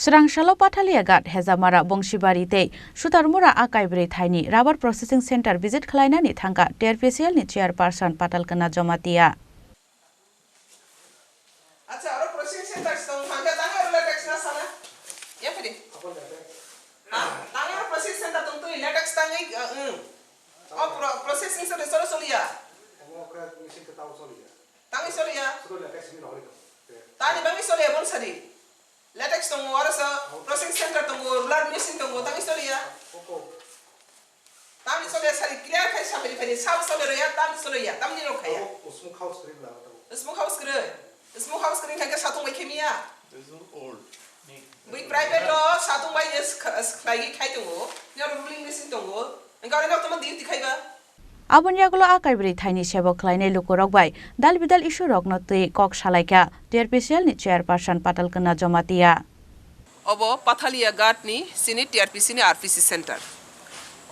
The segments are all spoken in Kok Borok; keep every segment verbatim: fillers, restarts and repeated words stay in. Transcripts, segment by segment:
Swrangsalo Pathalia Ghat, Hejamara, Bongsibari tei Sutarmura a kaibrwi thaini rubber processing center visit khlainani thangkha T R P C L ni chairperson Patal Kna Jamatia. Acha, oro processing center tong thangkha, tangwi oro latex na sana? Ya, phiri. Ha? Tangwi oro processing center tong twi latex tangwi, uh, mm. O pro-, processing center cholo choliya? Omo khe machine khe tamo choliya. Tangwi choliya? Sudo latex ni rohori tong. Tani bangwi choliya, bon sadi. Latex tongo, aro sa processing center tongo, roller machine tongo, tangwi choliya? Oko. Tamni chole sari clear khai samani khai ni, sab chole roya, tamni chole ya, tamni rok khaya. Abo smoke house kring la tabo. Smoke house kring. Smoke house kring khai khe satung bai khemiya. These are old. Bui private o satung bai yes khlai khai tongo. Ni oro ruling machine tongo. Engka ore nok tamo duty khai ba. Aboni yagulo a kaibrwi thaini sebo khlainai lukurok bai dal bidal issue rokno twi kok salaikha T R P C L ni chairperson Patal Kna Jamatia. Obo Pathalia Ghat ni chini T R P C ni R P C center.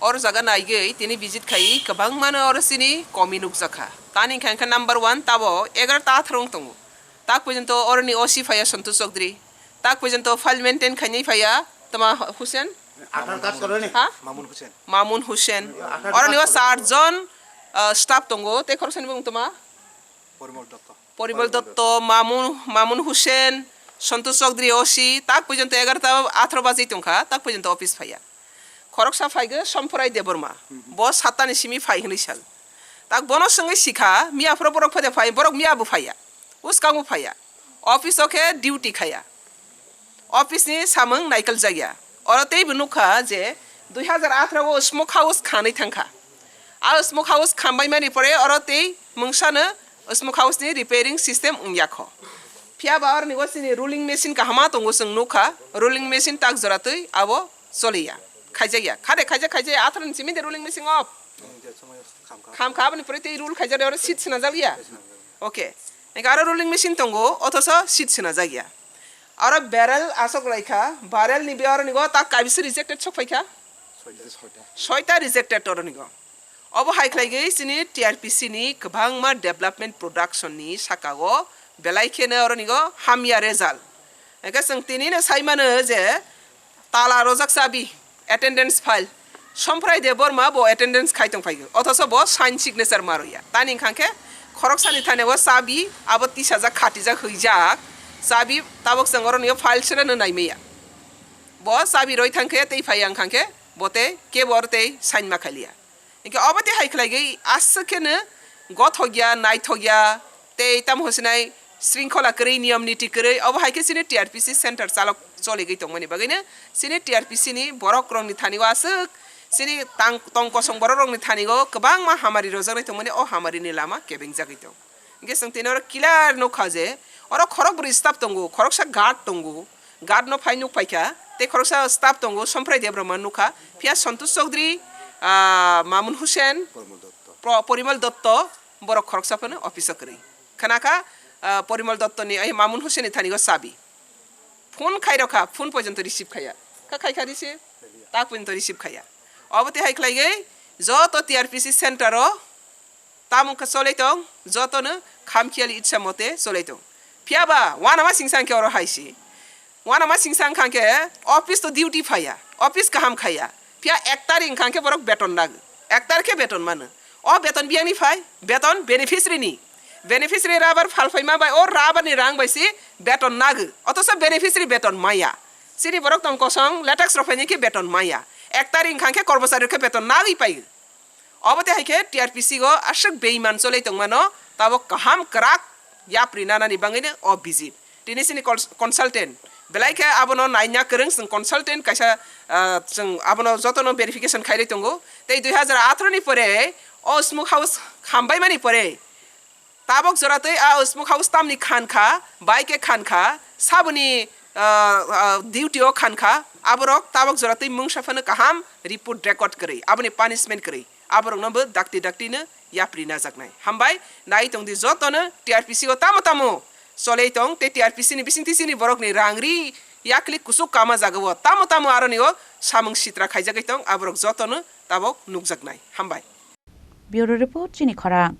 Or jaga naigwi tini visit khai kwbangmano oro chini komi nukjakha. Tani hwnkha khe number one tabo egarta atharong tongo. Tak porjonto oroni O C phaiya Santosh Chaudhary. Tak porjonto file maintain khainai phaiya tama Hussein? Aadhaar card koroni? Ha? Mamun Hussein. Mamun Hussein. Aadhaar card koroni. Oroni o char jon, ah, staff tongo. Tei khoroksani bung tama? Porimol Dotto. Porimol Dotto, Mamun, Mamun Hussein, Santosh Chaudhary O C, tak porjonto egarta atharo baji tongkha, tak porjonto office phaiya. Khoroksa phaigwi Somprai Debbarma, bo satta ni simi phai hwnwi sal. Tak bono swngwi sikha, miya phoro borok phade phai, borok miya bo phaiya, uskango phaiya, office o khe duty khaiya. Office ni samung naikal jakya. Oro teibo nukha je dui hazar atharo o smoke house khanwi thangkha. A smoke house khambai mani pore oro tei mungsano smoke house ni repairing system wngya kho. Phiya ba oroni o chini rolling machine kahama tongo, chwng nukha. Rolling machine tak jora twi abo choliya. Khaijakya. Khade khaijak khaijak atharo ni simi de rolling machine off. Khamkha aboni pore tei rule khaijak oro seat swnajak ya. Okay. Eka aro rolling machine tongo, othoso seat swnajak ya. Aro barrel asok laikha, barrel ni be oro nigo tak kaibisa rejected sok phaikha. Soita. Soita rejected oro nigo. Obo hai khlaigwi chini T R P C ni kwbangma development production ni saka o belai kheno oro nigo hamya result. Eke chwng tini no sai mano je tala rojak chabi, attendance file. Somprai Debbarma bo attendance khai tong phai. Othoso bo sign signature ma rwya. Tani hwnkha khe khoroksani thani o chabi abo tisajak, khatijak, hwijak. Chabi tabok chwng oro nio file sera no nai maya. Bo chabi roi thang khe tei phai ang kha khe bo tei kebo oro tei sign ma khai liya. Hingke obo tei hai khlai gwi aswk khe no gothok ya, naithok ya, tei tamo hwnsinai sringkhola kwrwi, niyom niti kwrwi, obo hai khe chini T R P C center chalok choligwi tongmani bagwino chini T R P C ni borok rokni thani o aswk chini tang-, tong kosong borok rokni thani o kwbangma hamari rojaknai tongmani, o hamari ni lama kebengjagwi tong. Hingke chwng tini oro clear nukha je oro khorok bwrwi staff tongo, khoroksa guard tongo, guard no phai nuk paikha, tei khoroksa staff tongo, Somprai Debbarma nukha, phiya Santosh Chaudhary, ah, Mamun Hussein, Porimal Dotto. Pro-, Porimal Dotto, borok khoroksa phano office o kwrwi. Khnakha, ah, Porimal Dotto ni, ai, Mamun Hussein ni thani o chabi. Phone khai rokha, phone porjonto receive khaiya. Kha khai kha receive? Tak porjonto receive khaiya. Obo tei hai khlai gwi joto T R P C center o tamo khe cholai tong, joto no khamkhiyali itsa mote cholai tong. Phiya ba, uanama singsa hwnkhe oro hai se. Uanama singsa wngkha khe office to duty phaiya, office kaham khaiya. Phiya ek tarik wngkha khe borok beton nagw. Ek tarik khe beton mano. O beton biyangni phai, beton beneficiary ni. Beneficiary rabar phal phaima bai o rabar ni rang bai se beton nagw. Othoso beneficiary beton maya. Chini borok tong kosong, latex rok phaini khe beton maya. Ek tarik wngkha khe kormochari rok khe beton nagwi pai. Obo tei hai khe T R P C o aswk beiman cholai tongmano tabok kaham kwrak yapri nanani bagwino o visit. Tini chini cons-, consultant belai khe abono naina kwrwng, chwng consultant kaisa, ah, chwng abono jotono verification khairwi tongo. Tei dui hazar atharo ni pore o smoke house hambai mani pore tabok jora twi a smoke house tamni khan kha, bai khe khan kha, saboni, ah, ah, duty o khan kha, aborok tabok jora twi mungsa phano kaham report record kwrwi, aboni punishment kwrwi, aborokno bo dakti dakti no yapri najaknai. Hambai, nai tongdi jotono T R P C o tamo tamo cholai tong, tei T R P C ni bisingtwi chini borokni rang ri yakli kuchuk kama jagao tamo tamo aroni o samung sitra khaijagwi tong, aborok jotono tabok nukjaknai. Hambai. Bureau Report, Chini Khorang.